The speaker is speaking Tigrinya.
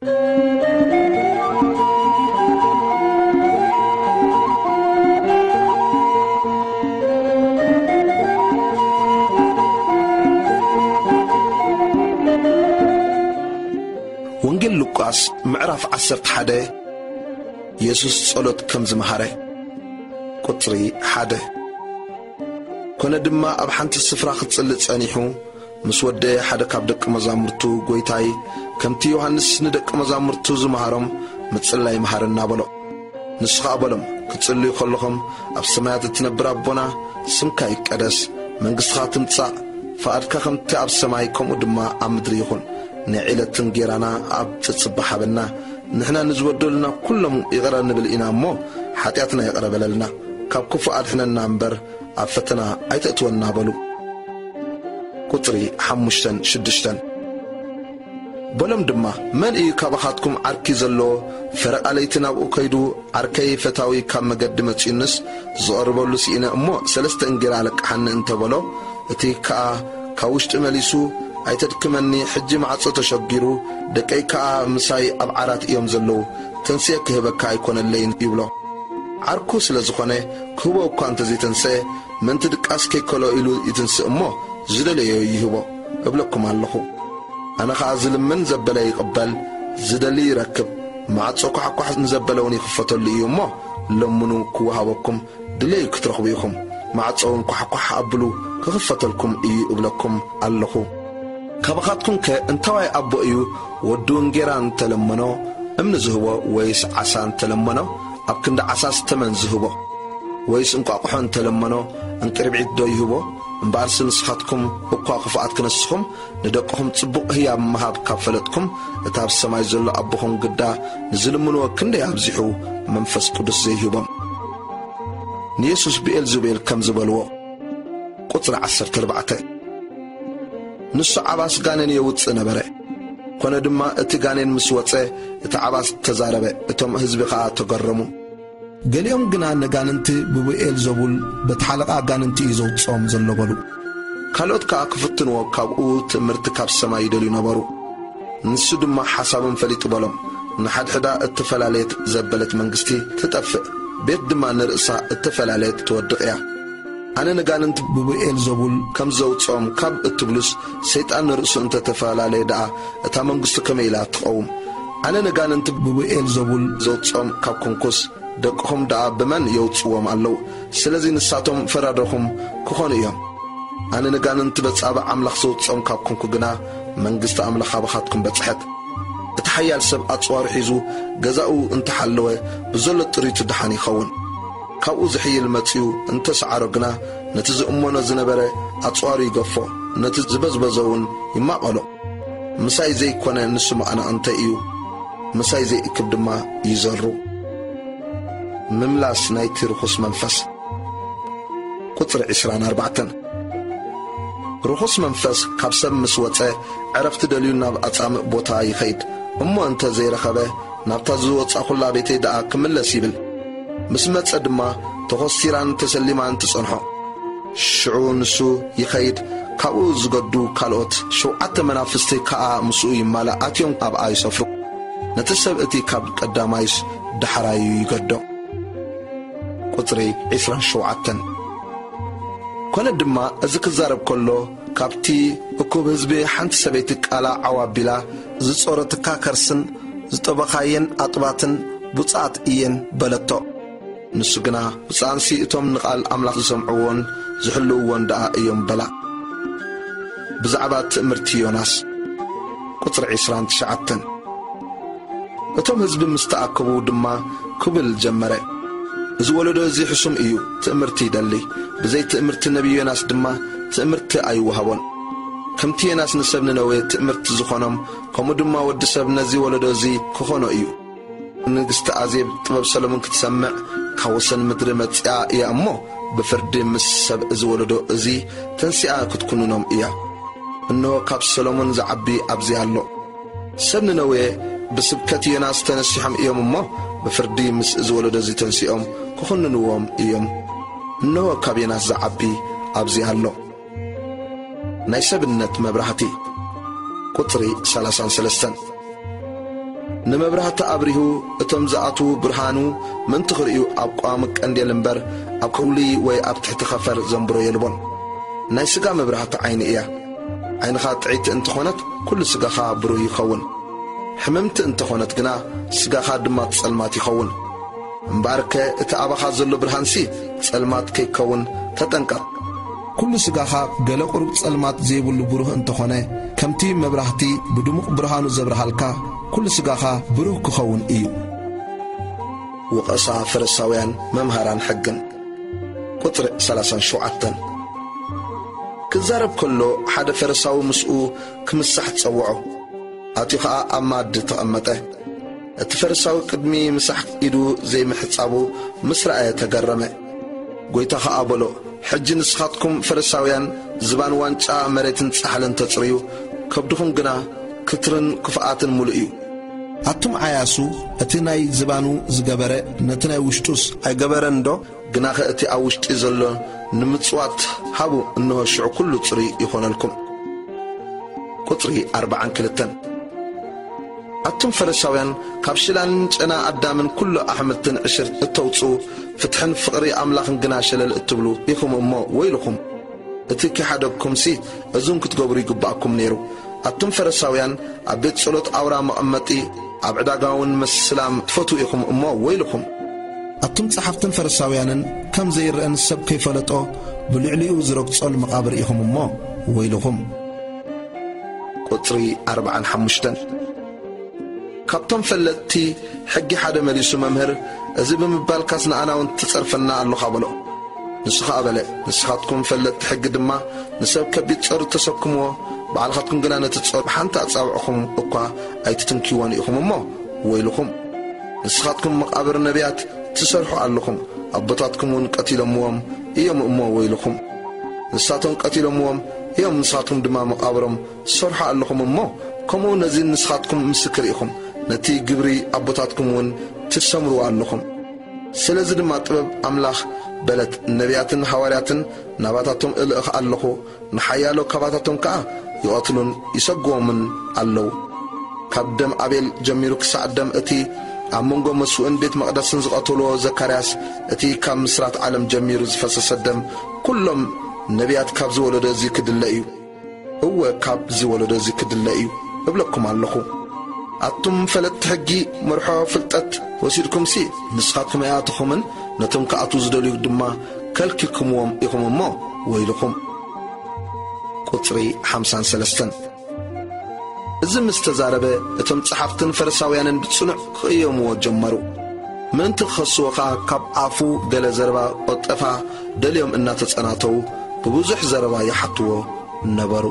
ወንጌል ሉቃስ ምዕራፍ ዓሰርተ ሓደ። የሱስ ጸሎት ከም ዝመሃረ። ቁጽሪ ሓደ። ኮነ ድማ ኣብ ሓንቲ ስፍራ ክጽሊ ጸኒሑ፣ ምስ ወደየ ሓደ ካብ ደቂ መዛሙርቱ፣ "ጐይታይ፣ ከምቲ ዮሃንስ ንደቂ መዛሙርቱ ዝመሃሮም ምጽላይ መሃረና" በሎ። ንሱ ኸኣ በሎም፣ "ክትጽልዩ ከለኹም፣ ኣብ ሰማያት እትነብር ኣቦና፣ ስምካ ይቀደስ፣ መንግስትኻ ትምጻእ፣ ፍቓድካ ከምቲ ኣብ ሰማይ ከምኡ ድማ ኣብ ምድሪ ይኹን። ናይ ዕለት እንጌራና ኣብ ጽጽባ ሃበና፣ ንሕና ንዝበደሉና ኩሎም ይቕረ ንብል ኢና እሞ፣ ሓጢኣትና ይቕረ በለልና፣ ካብ ክፉእ ኣድሕነና እምበር፣ ኣብ ፈተና ኣይተእትወና" በሉ። ቁጽሪ ሓሙሽተን ሽዱሽተን። በሎም ድማ፣ "መን እዩ ካባኻትኩም ዓርኪ ዘለዎ፣ ፈረቓ ለይቲ ናብኡ ከይዱ፣ 'ዓርከይ ፈታዊ ካብ መገዲ መጺኡንስ፣ ዝቐርበሉ ስኢነ እሞ ሰለስተ እንጌራ ኣለቅሓኒ' እንተ በሎ፣ እቲ ከኣ ካብ ውሽጢ መሊሱ፣ 'ኣይተድክመኒ፣ ሕጂ ማዕጾ ተሸጒሩ፣ ደቀይ ከኣ ምሳይ ኣብ ዓራት እዮም ዘለዉ፣ ተንሲኤ ክህበካ ኣይኮነለይን' ይብሎ? ዓርኩ ስለ ዝኾነ፣ ክህቦ እኳ እንተ ዘይተንስአ፣ ምእንቲ ድቃስ ከይከሎ ኢሉ ይትንስእ እሞ፣ ዝደለዮ ይህቦ፣ እብለኩም ኣለኹ። ኣነ ኸኣ ዝልምን ዘበለ ይቕበል፣ ዝደሊ ይረክብ፣ ማዕጾ ኳሕኳሕ ንዘበለ እውን ይኽፈተሉ እዩ እሞ፣ ለምኑ ክወሃበኩም፣ ድለዩ ክትረኽቡ ኢኹም፣ ማዕጾ እውን ኳሕኳሕ ኣብሉ ክኽፈተልኩም እዩ እብለኩም ኣለኹ። ካባኻትኩምከ እንታዋይ ኣቦ እዩ ወዱ እንጌራ እንተለመኖ እምኒ ዝህቦ፣ ወይስ ዓሳ እንተለመኖ ኣብ ክንዲ ዓሳስ ተመን ዝህቦ? ወይስ እንቋቑሖ እንተለመኖ እንቅርብዒት ዶ ይህቦ? እምበኣርሲ ንስኻትኩም እኳ ክፉኣት ክነስኹም፣ ንደቅኹም ጽቡቕ ህያብ ምሃብ ካብ ፈለጥኩም፣ እቲ ኣብ ሰማይ ዘሎ ኣቦኹም ግዳ ንዝልምንዎ ክንደይ ኣብዚሑ መንፈስ ቅዱስ ዘይህቦም። ንየሱስ ብኤልዜቡል ከም ዝበልዎ። ቁጽሪ ዓሰርተ ኣርባዕተ። ንሱ ዓባስ ጋኔን የውጽእ ነበረ። ኮነ ድማ እቲ ጋኔን ምስ ወጸ፣ እቲ ዓባስ ተዛረበ፣ እቶም ህዝቢ ኸኣ ተገረሙ። ገሊኦም ግና ነጋንንቲ ብብኤልዘቡል በቲ ሓለቓ ኣጋንንቲ እዩ ዘውጽኦም ዘሎ በሉ። ካልኦት ከኣ ክፍትንዎ ካብኡ ትእምርቲ ካብ ሰማይ ይደልዩ ነበሩ። ንሱ ድማ ሓሳቦም ፈሊጡ በሎም፣ "ንሓድሕዳ እተፈላለየት ዘበለት መንግስቲ ትጠፍእ፣ ቤት ድማ ንርእሳ እተፈላለየት ትወድቕ እያ። ኣነ ነጋንንቲ ብብኤልዘቡል ከም ዘውጽኦም ካብ እትብሉስ፣ ሰይጣን ንርእሱ እንተ ተፈላለየ ደኣ እታ መንግስቱ ከመይ ኢላ ትቐውም? ኣነ ነጋንንቲ ብብኤልዘቡል ዘውጽኦም ካብ ኮንኩስ፣ ደቅኹም ደኣ ብመን የውጽዎም ኣለዉ? ስለዚ ንሳቶም ፈራደኹም ክኾኑ እዮም። ኣነ ነጋንንቲ በጻብዕ ኣምላኽ ዘውጽኦም ካብ ኮንኩ ግና፣ መንግስቲ ኣምላኽ ኣባኻትኩም በጽሐት። እቲ ሓያል ሰብ ኣጽዋሩ ሒዙ ገዛኡ እንተሓለወ፣ ብዘሎ ጥሪቱ ደሓን ይኸውን። ካብኡ ዝሕይል መጺኡ እንተሰዓሮ ግና፣ ነቲ ዝእመኖ ዝነበረ ኣጽዋሩ ይገፎ፣ ነቲ ዝበዝበዞ እውን ይማቐሎ። ምሳይ ዘይኮነ ንሱ መቐናቕንተይ እዩ፣ ምሳይ ዘይእክብ ድማ ይዘሩ። ምምላስ ናይቲ ርኹስ መንፈስ። ቁጽሪ ዕስራን ኣርባዕተን። ርኹስ መንፈስ ካብ ሰብ ምስ ወጸ፣ ዕረፍቲ ደልዩ ናብ ኣጻምእ ቦታ ይኸይድ። እሞ እንተ ዘይረኸበ፣ ናብታ ዝወጻኹላ ቤተይ ደኣ ክምለስ ይብል። ምስ መጸ ድማ ተኾሲራን ተሰሊማን ትጸንሖ። ሽዑ ንሱ ይኸይድ፣ ካብኡ ዝገዱ ካልኦት ሸውዓተ መናፍስቲ ከኣ ምስኡ ይማላእ ኣትዮም ኣብኣ ይሰፍሩ። ነቲ ሰብ እቲ ካብ ቀዳማይስ ዳሕራዩ ይገዶ። ቁጽሪ ዕስራን ሸውዓተን። ኮነ ድማ እዚ ክዛረብ ከሎ፣ ካብቲ እኩብ ህዝቢ ሓንቲ ሰበይቲ ቃላ ዓው ኣቢላ፣ "ዝጾረትካ ከርስን ዝጠበኻየን ኣጥባትን ብፁዓት እየን" በለቶ። ንሱ ግና፣ "ብፁዓንሲ እቶም ንቓል ኣምላኽ ዝሰምዕዎን ዝሕልውዎን ደኣ እዮም" በላ። ብዛዕባ ትእምርቲ ዮናስ። ቁጽሪ ዕስራን ትሽዓተን። እቶም ህዝቢ ምስ ተኣከቡ ድማ ክብል ጀመረ፣ "እዚ ወለዶ እዚ ሕሱም እዩ፣ ትእምርቲ ይደሊ። ብዘይ ትእምርቲ ነብዪ ዮናስ ድማ ትእምርቲ ኣይወሃቦን። ከምቲ ዮናስ ንሰብ ንነዌ ትእምርቲ ዝኾኖም፣ ከምኡ ድማ ወዲ ሰብ ነዚ ወለዶ እዚ ክኾኖ እዩ። ንግስቲ ኣዜብ ጥበብ ሰሎሞን ክትሰምዕ ካብ ወሰን ምድሪ መጺኣ እያ እሞ፣ ብፍርዲ ምስ ሰብ እዚ ወለዶ እዚ ተንሲኣ ክትኩንኖም እያ። እንሆ ካብ ሰሎሞን ዝዓቢ ኣብዚ ኣሎ። ሰብ ንነዌ ብስብከት ዮናስ ተነሲሖም እዮም እሞ፣ ብፍርዲ ምስ እዚ ወለዶ እዚ ተንሲኦም ክኹንንዎም እዮም። እንሆ ካብ ዮናስ ዝዓቢ ኣብዚ ኣሎ።" ናይ ሰብነት መብራህቲ። ቁጽሪ ሰላሳን ሰለስተን። ንመብራህቲ ኣብሪሁ እቶም ዝኣትዉ ብርሃኑ ምእንቲ ክርእዩ ኣብ ቀዋሚ ቀንዴል እምበር ኣብ ከውሊ ወይ ኣብ ትሕቲ ኸፈር ዘንብሮ የልቦን። ናይ ስጋ መብራህቲ ዓይኒ እያ። ዓይንኻ ጥዕይቲ እንተኾነት ኩሉ ስጋኻ ብሩህ ይኸውን። ሕምምቲ እንተኾነት ግና ስጋኻ ድማ ጸልማት ይኸውን። እምበኣርከ እቲ ኣባኻ ዘሎ ብርሃንሲ ጸልማት ከይከውን ተጠንቀቕ። ኩሉ ስጋኻ ገለ ቁሩብ ጸልማት ዘይብሉ ብሩህ እንተኾነ፣ ከምቲ መብራህቲ ብድሙቕ ብርሃኑ ዘብርሃልካ፣ ኩሉ ስጋኻ ብሩህ ክኸውን እዩ። ወቐሳ ፈሪሳውያን መምሃራን ሕግን። ቁጽሪ ሰላሳን ሸውዓተን። ክዛረብ ከሎ ሓደ ፈሪሳዊ ምስኡ ክምሳሕ ጸውዖ። ኣትዩ ኸኣ ኣብ መኣዲ ተቐመጠ። እቲ ፈሪሳዊ ቅድሚ ምሳሕ ኢዱ ዘይምሕጻቡ ምስ ረኣየ ተገረመ። ጐይታ ኸኣ በሎ፣ ሕጂ ንስኻትኩም ፈሪሳውያን ዝባን ዋንጫ መሬትን ጻሕልን ተጽርዩ፣ ከብድኹም ግና ክትርን ክፉኣትን ምሉእ እዩ። ኣቱም ዓያሱ፣ እቲ ናይ ዝባኑ ዝገበረ ነቲ ናይ ውሽጡስ ኣይገበረንዶ? ግናኸ እቲ ኣብ ውሽጢ ዘሎ ንምጽዋት ሃቡ፣ እንሆ ሽዑ ኩሉ ጽሩይ ይኾነልኩም። ቁጽሪ ኣርባዓን ክልተን። ኣቱም ፈሪሳውያን፣ ካብ ሽላንን ጨና ኣዳምን ኩሉ ኣሕምልትን ዕሽር እተውጽኡ፣ ፍትሕን ፍቕሪ ኣምላኽን ግና ሸለል እትብሉ ኢኹም እሞ ወይልኹም። እቲ ኪሓደግኩምሲ እዙን ክትገብሩ ይግባእኩም ነይሩ። ኣቱም ፈሪሳውያን፣ ኣብ ቤት ጸሎት ኣውራ መቐመጢ፣ ኣብ ዕዳጋ እውን ምስላም ትፈትዉ ኢኹም እሞ ወይልኹም። ኣቱም ጸሓፍትን ፈሪሳውያንን፣ ከም ዘይረኣን ሰብ ከይፈለጦ ብልዕሊኡ ዝረግጾን መቓብር ኢኹም እሞ ወይልኹም። ቁጽሪ ኣርባዓን ሓሙሽተን። ካብቶም ፈለጥቲ ሕጊ ሓደ መሊሱ፣ መምህር፣ እዚ ብምባልካስ ንኣና እውን ትጸርፈና ኣሎኻ በሎ። ንሱ ኸኣ በለ፣ ንስኻትኩም ፈለጥቲ ሕጊ ድማ ንሰብ ከቢድ ጸሩ ተሰክምዎ፣ ባዕልኻትኩም ግና ነቲ ጸሩ ብሓንቲ ኣጻብዕኹም እኳ ኣይትትንክይዎን ኢኹም እሞ ወይልኹም። ንስኻትኩም መቓብር ነቢያት ትሰርሑ ኣለኹም፣ ኣቦታትኩም እውን ቀቲሎምዎም እዮም እሞ ወይልኹም። ንሳቶም ቀቲሎምዎም እዮም፣ ንስኻትኩም ድማ መቓብሮም ትሰርሑ ኣለኹም እሞ፣ ከምኡ ነዚ ንስኻትኩም ምስክር ኢኹም፣ ነቲ ግብሪ ኣቦታትኩም እውን ትሰምርዎ ኣለኹም። ስለዚ ድማ ጥበብ ኣምላኽ በለት፣ ነቢያትን ሃዋርያትን ናባታቶም እልእኽ ኣለኹ፣ ንሓያሎ ካባታቶም ከኣ ይቐትሉን ይሰግዎምን ኣለዉ። ካብ ደም ኣቤል ጀሚሩ ክሳዕ ደም እቲ ኣብ መንጎ መስውእን ቤት መቕደስን ዝቐተልዎ ዘካርያስ፣ እቲ ካብ ምስራት ዓለም ጀሚሩ ዝፈሰሰ ደም ኩሎም ነቢያት ካብዚ ወለዶ እዚ ክድለ እዩ። እወ፣ ካብዚ ወለዶ እዚ ክድለ እዩ እብለኩም ኣለኹ። ኣቱም ፈለጥቲ ሕጊ፣ መርሖ ፍልጠት ወሲድኩምሲ፣ ንስኻትኩም ኣይኣተኹምን፣ ነቶም ክኣትዉ ዝደልዩ ድማ ከልኪልኩምዎም ኢኹም እሞ ወይልኹም። ቁጽሪ ሓምሳን ሰለስተን። እዚ ምስ ተዛረበ፣ እቶም ጸሓፍትን ፈሪሳውያንን ብጽኑዕ ክቕየምዎ ጀመሩ። ምእንቲ ክኸስዎ ኸኣ፣ ካብ ኣፉ ገለ ዘረባ ቆጠፋ ደልዮም እናተጸናተዉ፣ ብብዙሕ ዘረባ ይሓትዎ ነበሩ።